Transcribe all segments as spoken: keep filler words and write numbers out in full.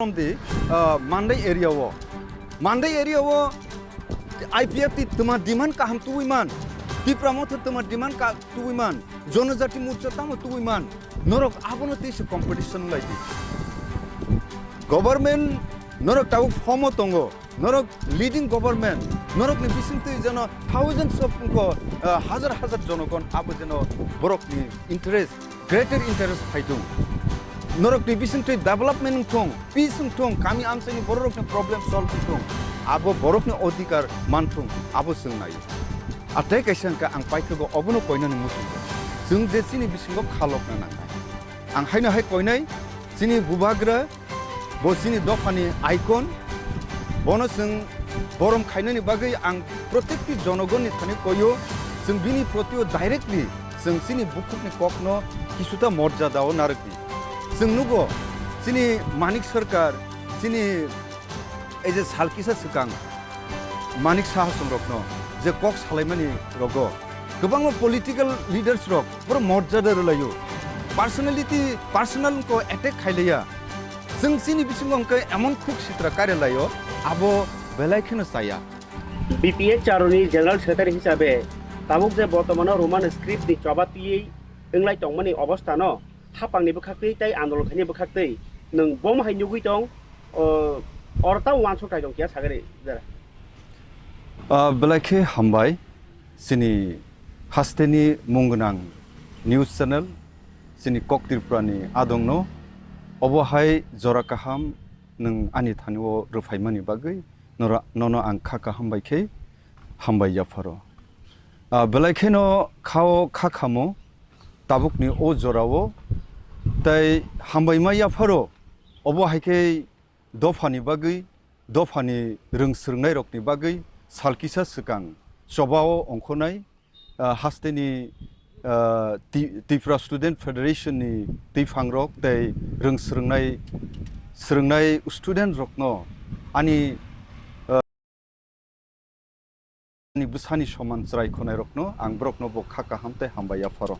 From the, uh, Mandai area o. Mandai area o I P F T tuma demand kaham tuwi man. Tipra Motha tuma demand ka tuwi man. Jonojati Morcha tamo tuwi man. Norok abono tei se competition lai di. Government norok tabuk form o tongo. Norok leading government, norokni bisingtwi jeno thousands of ko, ah, hajar hajar jonogon abo jeno borokni interest, greater interest phaithung. Norokni bisingtwi development wngthung, peace wngthung, kami amchaini bororokni problem solve wngthung, abo borokni odhikar manthung, abo chwng naio. A tei kaisa hwnkha ang paithago obono koinani muchungo. Chwng je chini bisingo khalokna nangnai. Ang haino hai koinai, chini bubagra, bo chini dophani icon, bono chwng borom khainani bagwi ang protekti jonogonni thani koio, chwng bini protio directly chwng chini bukhukni kokno kisuta morjadao narwkdi. Chwng nugo chini Manik Sarkar, chini ei je sal kisa swkang Manik Saha chwng rokno je kok salaimani rogo kwbangma political leaders rok borok morjada rwlaio, personality, personal ko attack khailaiya. Chwng chini bisingo hwnkhe emon khuk sitra kairelaio, abo belai kheno chaya. B P H Charoni General Secretary hisabe tabuk je bortomano Roman script ni choba twiwi wnglai tongmani obostano hapangni bwkhaktwi tei andolon khaini bwkhaktwi nwng bom hai nugwi tong, o, oro tamo uansuk kai tong kiya sagari jera. Ah, belai khe hambai. Chini hasteni mung gwnang news channel, chini Kok Tripurani adongno, obo hai jora kaham nwng ani thani-o rwphaimani bagwi nora-, nono ang kha kaham bai khe hambai yapharo. Ah, belai kheno kha-o kha khamo tabukni o jorao, tei hambaima yapharo, obo hai khe dophani bagwi, dophani rwng swrwngnairokni bagwi sal kisa swkang chobao ongkhornai, ah, hasteni, ah, Ti-, Tripura Student Federation ni twiphangrok tei rwng swrwngnai, swrwngnai student rokno ani, ah, ani bwsani soman chwrai khwnairokno ang borokno bo kha kaham tei hambai yapharo.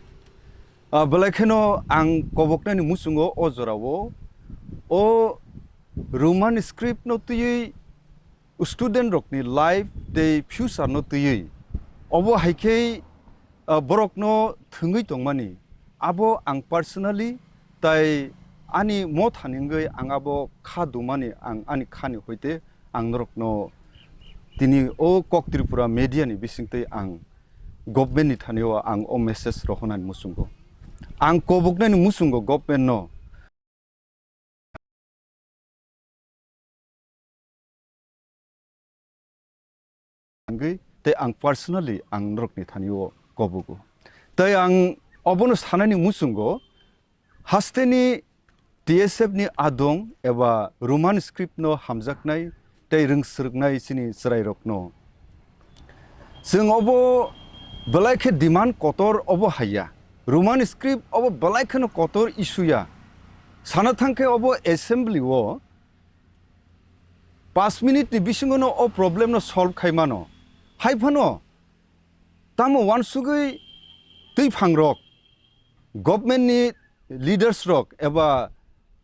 Ah, belai kheno ang koboknani muchungo o jorao o Roman script no twiwi student rokni life tei future no twiwi obo hai khe, ah, borokno thwngwi tongmani abo ang personally tai ani motha ni wngwi ang abo kha dumani ang ani khani hoite ang norokno tini o Kok Tripura media ni bisingtwi ang government ni thani o ang o message rohornani muchungo. Ang koboknani muchungo government no wngwi tei ang personally ang norokni thani o kobogo. Tei ang obono sanani muchungo hasteni T S F ni adong eba Roman script no hamjaknai tei rwng swrwknai chini chwrairokno. Chwng obo belai khe demand kotor obo haiya. Roman script obo belai kheno kotor issue ya. Sana thang khe obo assembly o paanch minute ni bisingo no o problem no solve khai mano. Hai phano tamo uansugwi twiphangrok, government ni leaders rok eba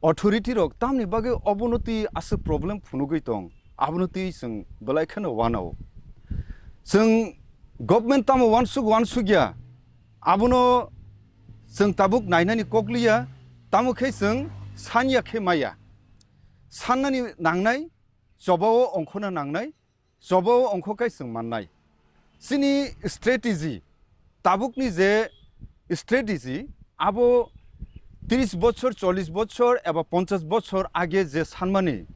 authority rok tamni bagwi obono twi aswk problem phunugwi tong, abono twi chwng belai kheno uanao. Chwng government tamo uansuk uansukya, abono chwng tabuk nainani kokliya, tamo khe chwng sanya khe maya. Sannani nangnai, chobao ongkhorna nangnai, chobao ongkho khe chwng mannai. Chini strategy, tabukni je strategy, abo tris bochor, chollish bochor eba ponchash bochor age je sanmani,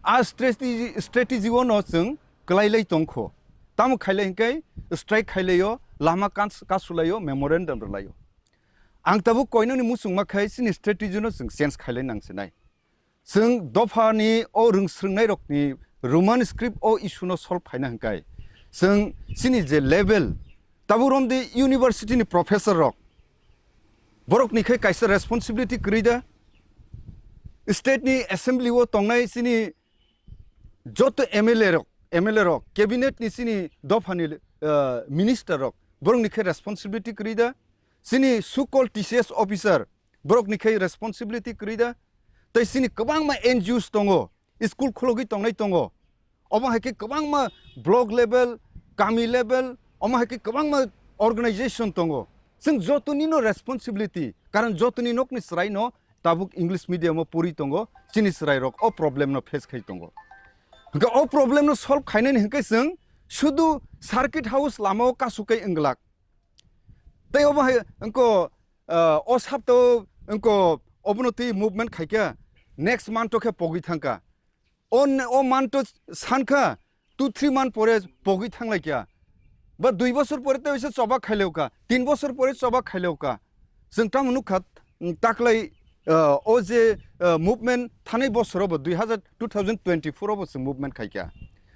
a strategy, strategy o no chwng kwlailai tongkho. Tamo khailai hinkhe strike khailaio, lama kans-, kasulaio, memorandum rwlaio. Ang tabuk koinani muchungma khai chini strategy no chwng change khailai nangsinai. Chwng dophani o rwng swrwngnairokni Roman script o issue no solve khaina hwnkhe chwng chini je level, tabuk romdi university ni professor rok, borokni khe kaisa responsibility kwrwi da? State ni assembly o tongnai chini joto M L A rok, M L A rok, cabinet ni chini dophani, ah, minister rok, borokni khe responsibility kwrwi da? Chini so-called T C S officer, borokni khe responsibility kwrwi da? Tei chini kwbangma N G Os tongo, school khulogwi tongnai tongo. Omo hai khe kwbangma block level, kami level, omo hai khe kwbangma organization tongo. Chwng jotonino responsibility, karon jotoni nokni chwraino tabuk English medium o pori tongo, chini chwrairok o problem no face khai tongo. Hwnkhe o problem no solve khainani hwnkhe chwng sudu circuit house lamao kasukai wnglak. Tei obo hai wngko, ah, o saptao wngko obono twi movement khaikha, next month o khe pogwi thangkha. O ne-, o month o sankha, two three month pore pogwi thanglaikha. Ba dui bosor pore tei oisa choba khailaikha, tin bosor pore choba khailaikha. Chwng tamo nukha, mm, taklai, ah, o je, ah, movement thanai bosoro bo dui hazar, two thousand twenty-four o bo chwng movement khaikha.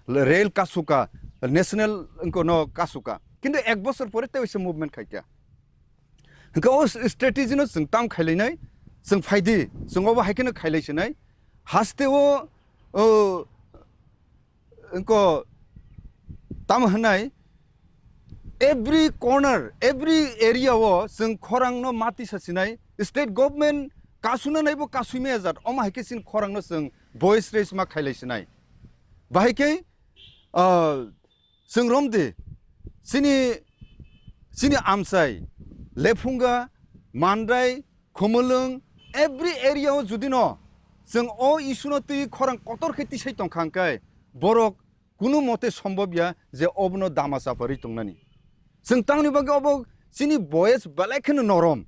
Rail kasuka, national wngko no kasuka. Kintu ek bosor pore tei oisa movement khaikha. Hwnkhe o s-, strategy no chwng tam khailainai, chwng phaidi, chwng obo hai kheno khailai sinai. Haste o, o, wngko tamo hwnai, every corner, every area o chwng khorang no mati sa sinai. State government kasuna naibo kasui maya jat, omo hai khe chini khorang no chwng voice raise ma khailai sinai. Bahai khe, ah, Chwng romdi, chini, chini amchai, Lephunga, Mandai, Khumulwng, every area o judino chwng o issue no twi khorang kotor khe tisai tongkha hwnkhe borok kunu mote sombobya je obono dama chaparwi tongnani. Chwng tamni bagwi obo chini voice belai kheno norom.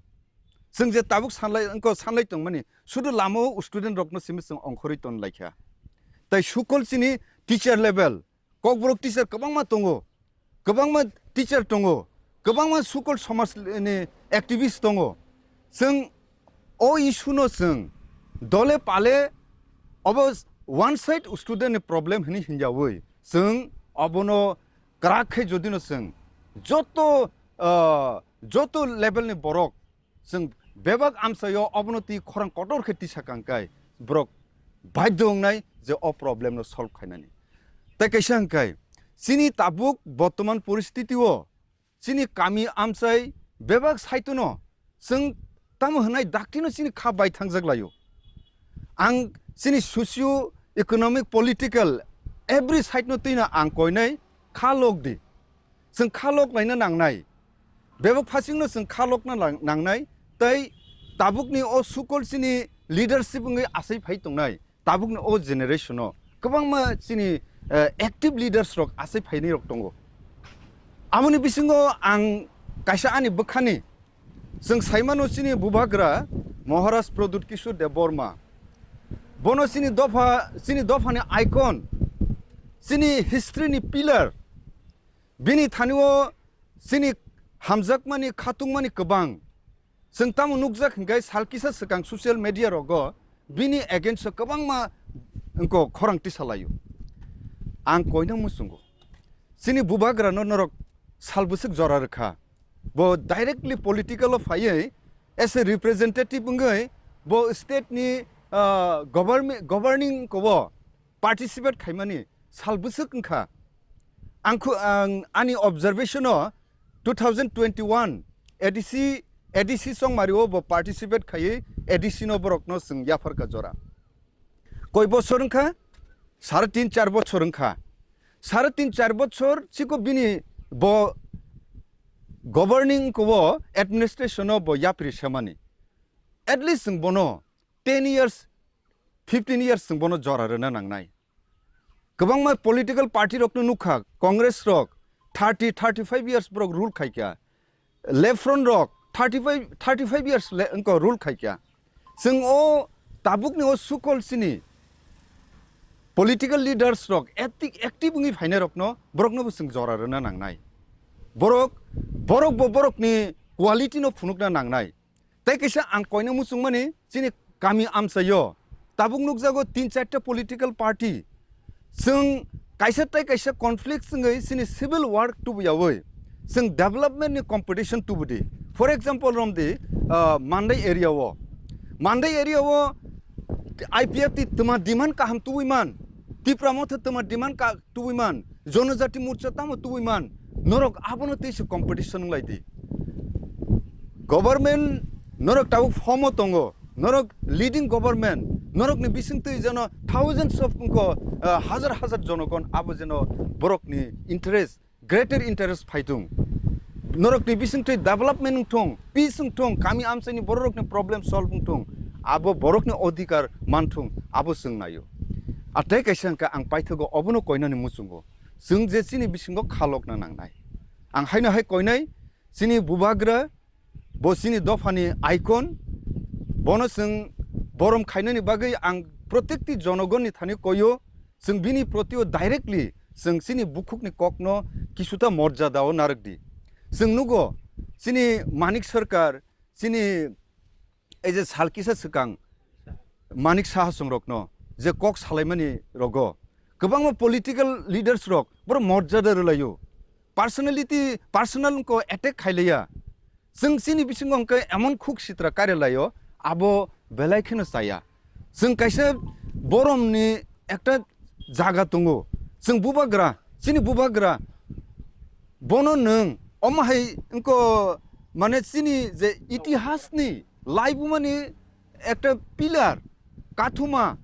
Chwng je tabuk sanlai, wngkha sanlai tongmani, sudu lama o student rokno simi chwng ongkhorwi tonlaikha. Tai sukol chini teacher level, Kokborok teacher kwbangma tongo, kwbangma teacher tongo, kwbangma sukol somaj ni activist tongo. Chwng o issue no chwng dole pale obo one side student ni problem hwnwi hinjawi chwng obono kwrak khe jodi no chwng joto, ah, joto level ni borok Chwng bebak amchaio obono twi khorang kotor khe tisa kangkai borok baidhyo wngnai je o problem no solve khainani. Tei kaisa hwnkhe chini tabuk bortoman poristiti o chini kami amchai bebak saitono chwng tamo hwnai daktino chini kha bai thangjak laio. Ang chini socio economic political every side no twino ang koinai kha lok di. Chwng kha lok laina nangnai. Bebak phasingno chwng kha lokna lang-, nangnai. Tei tabukni o sukol chini leadership wngwi asai phai tongnai. Tabukni o generation-o kwbangma chini, eh, active leaders rok asai phainai rok tongo. Aboni bisingo ang kaisa ani bwkhani chwng saimano chini bubagra Maharaj Pradyut Kishore Debbarma. Bono chini dopha, chini dophani icon, chini history ni pillar. Bini thani-o chini hamjakmani, khatungmani kwbang. Chwng tamo nukjak hwnkhe sal kisa swkang social media rogo bini against o kwbangma wngkha khorang tisa laio. Ang koina muchungo. Chini bubagrano norok sal bwswk jora rwkha. Bo directly political o phaiwi as a representative wngwi bo state ni, ah, govermi-, governing ko-, o participate khaimani sal bwswk wngkha. Ang khu-, ang ani observation o two thousand twenty-one A D C, A D C chongmari o bo participate khaiwi A D C no borok no chwng yapharkha jora. Koi bosor wngkha? Sare tin char bosor wngkha. Sare tin char bosor chiko bini bo governing ko-, o administration o bo yapri semani. At least chwng bono ten years, fifteen years chwng bono jora rwna nangnai. Kwbangma political party rokno nukha, Congress rok thirty, thirty-five years borok rule khaikha. Left Front rok thirty-five, thirty-five years le-, wngkha rule khaikha. Chwng o tabukni o sukol chini political leaders rok acti-, active wngwi phainai rokno, borokno bo chwng jora rwna nangnai. Borok, borok bo borokni quality no phunukna nangnai. Tei kaisa ang koina muchungmani chini kami amchaio tabuk nukjago tin charta political party. Chwng kaisa tei kaisa conflict wngwi chini civil war tubuyawi chwng development ni competition tubudi. For example, romdi, ah, Mandai area o. Mandai area o I P F T twma demand kaham tubui man. Tipra Motha twma demand ka-, tubui man, Jonojati Morcha tamo tubui man, norok abono tei se competition wng lai di. Government norok tabuk form o tongo, norok leading government, norokni bisingtwi jeno thousands of wngkho, ah, hajar hajar jonogon abo jeno borokni interest, greater interest phaitung. Norokni bisingtwi development wngthung, peace wngthung, kami amchaini bororokni problem solve wngthung, abo borokni odhikar manthung, abo chwng naio. A tei kaisa hwnkha ang paithago obono koinani muchungo. Chwng je chini bisingo khalokna nangnai. Ang haino hai koinai, chini bubagra, bo chini dophani icon, bono chwng borom khainani bagwi ang protekti jonogonni thani koio, chwng bini protio directly chwng chini bukhukni kokno kisuta morjadao narwkdi. Chwng nugo, chini Manik Sarkar, chini ei je sal kisa swkang Manik Saha chwngrokno je kok salaimani rogo kwbangma political leaders rok borok morjada rwlaio, personality, personal wngkha attack khailaiya. Chwng chini bisingo hwnkhe emon khuk sitra kairelaio, abo belai kheno chaya. Chwng kaisa boromni ekta jaga tongo. Chwng bubagra, chini bubagra, bono nwng omo hai wngkha, mane chini je itihasni laibumani ekta pillar, kathuma,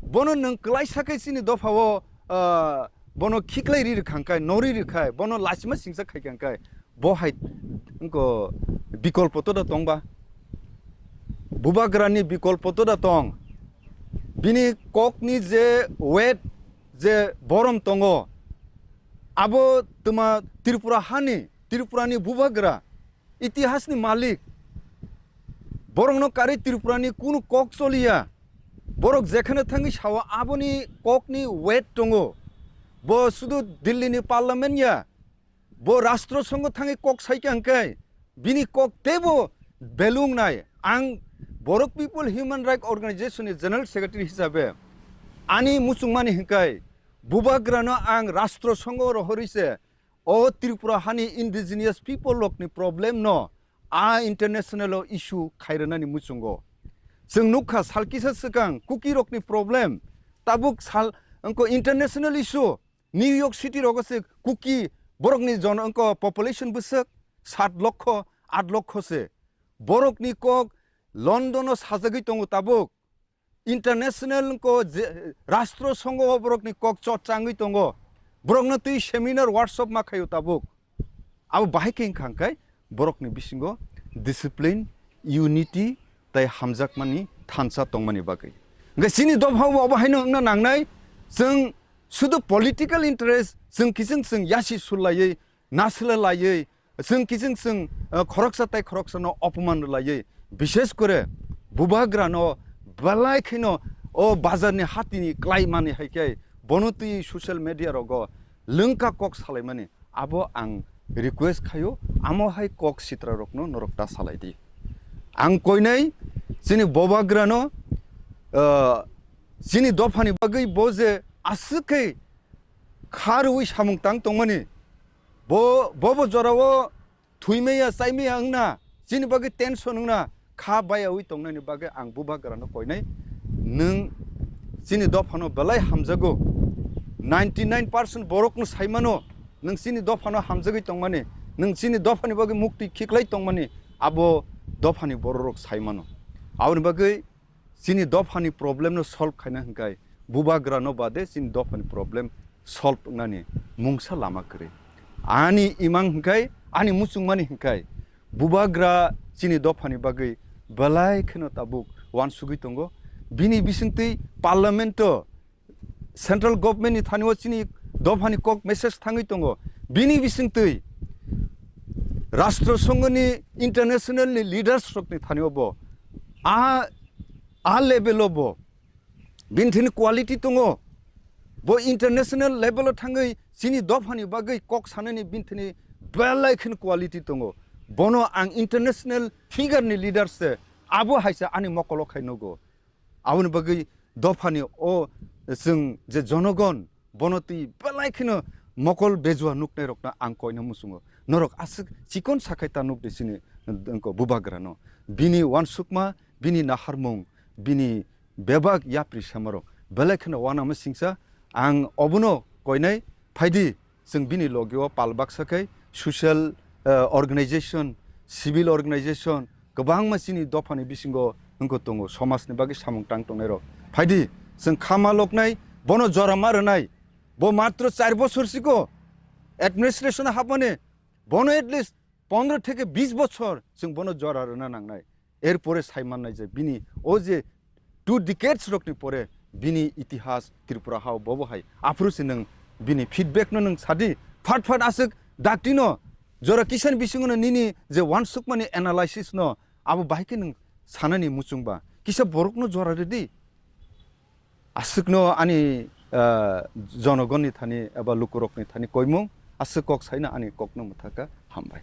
bono nwng kwlaisa khe chini dophao, ah, bono khiklai ri rwkha hwnkhe, nori rwkha, bono lachima singsa khaikha hwnkhe, bo hai wngkha bikolpo to da tongba? Bubagrani bikolpo to da tong? Bini kokni je weight, je borom tongo, abo twma Tripura hani, Tripurani bubagra, itihasni malik, borokno karwi Tripurani kunu kok choliya. Borok jekhane thangwi sao aboni kokni weight tongo. Bo sudu Dillini parliament ya, bo rastro songho thangwi kok saikha hwnkhe bini kok teibo belung nai. Ang Borok People Human Rights Organization ni General Secretary hisabe ani muchungmani hwnkhe bubagrano ang rastro songho rohorwi se o Tripura hani indigenous people rokni problem no a international o issue khairwnani muchungo. Chwng nukha sal kisa swkang Kuki rokni problem tabuk sal wngkha international issue. New York City rogo se Kuki borokni jon wngkha population bwswk sat lokho, at lokho se. Borokni kok London o sajagwi tongo tabuk. International ko je, rastro songho o borokni kok chot changwi tongo. Borokno twi seminar, workshop ma khaio tabuk. Abo bahai khe wngkha hwnkhe borokni bisingo discipline, unity tei hamjakmani thansa tongmani bagwi. Hwnkhe chini dophao bo obo haino wngna nangnai, chwng sudu political interest, chwng kiching chwng yasi sul laiwi, nasle laiwi, chwng kiching chwng, eh, khoroksa tei khoroksano opoman rwlaiwi, bishes kore bubagrano belai kheno o bazarni hatini klaimani hai khe bono twi social media rogo lwngka kok salaimani, abo ang request khaio, amo hai kok sitra rokno norok ta salai di. Ang koinai chini bubagrano, eh, chini dophani bagwi bo je aswk khe kha rwui samung tang tongmani, bo, bo, bo jorao thwi maya, chai maya wngna, chini bagwi tension wngna, kha bayaui tongnani bagwi ang bubagrano koinai, nwng chini dophano belai hamjago, ninety nine percent borokno saimano, nwng chini dophano hamjagwi tongmani, nwng chini dophani bagwi muktwi khiklai tongmani, abo dophani bororok saimano. Aboni bagwi chini dophani problem no solve khaina hwnkhe bubagra no bade chini dophani problem solve wngnani mungsa lama kwrwi. Ani imang hwnkhe, ani muchungmani hwnkhe bubagra chini dophani bagwi belai kheno tabuk uansugwi tongo. Bini bisingtwi parliament o central government ni thani o chini dophani kok message thangwi tongo. Bini bisingtwi rastro songho ni international ni leaders rok ni thani o bo a, a level o bo bini thani quality tongo. Bo international level o thangwi chini dophani bagwi kok sanani bini thani belai khen quality tongo. Bono ang international figure ni leader se, abo haisa ani mokolo khai nugo. Aboni bagwi dophani o chwng je jonogon, bono twi belai kheno mokol bejua nuknairokno ang koina muchungo. Norok aswk chikon sakhai ta nukdi chini, wngkha, bubagrano. Bini uansukma, bini naharmung, bini bebak yapri semarok belai kheno uanama singsa. Ang obono koinai, phaidi, chwng bini logio pal baksa khai social, eh, organization, civil organization kwbangma chini dophani bisingo wngkha tongo, somajni bagwi samung tang tongnairok. Phaidi, chwng khama loknai, bono jora ma rwnai. Bo matro char bochor siko administration hapmani, bono at least pondro theke bis bochor chwng bono jora rwna nangnai. Erpore sai mannai je bini o je two decades rokni pore bini itihas Tripura hao bobo hai. Aphuru se nwng bini feedback no nwng sadi, phat phat aswk dakti no jora kisan bisingo no nini je wansukmani analysis no abo bahai khe nwng sanani muchungba kisa borok no jora rwdi. Aswkno ani, ah, jonogonni thani eba lukurokni thani koimung, aswk kok saina ani kokno mwthaka, hambai.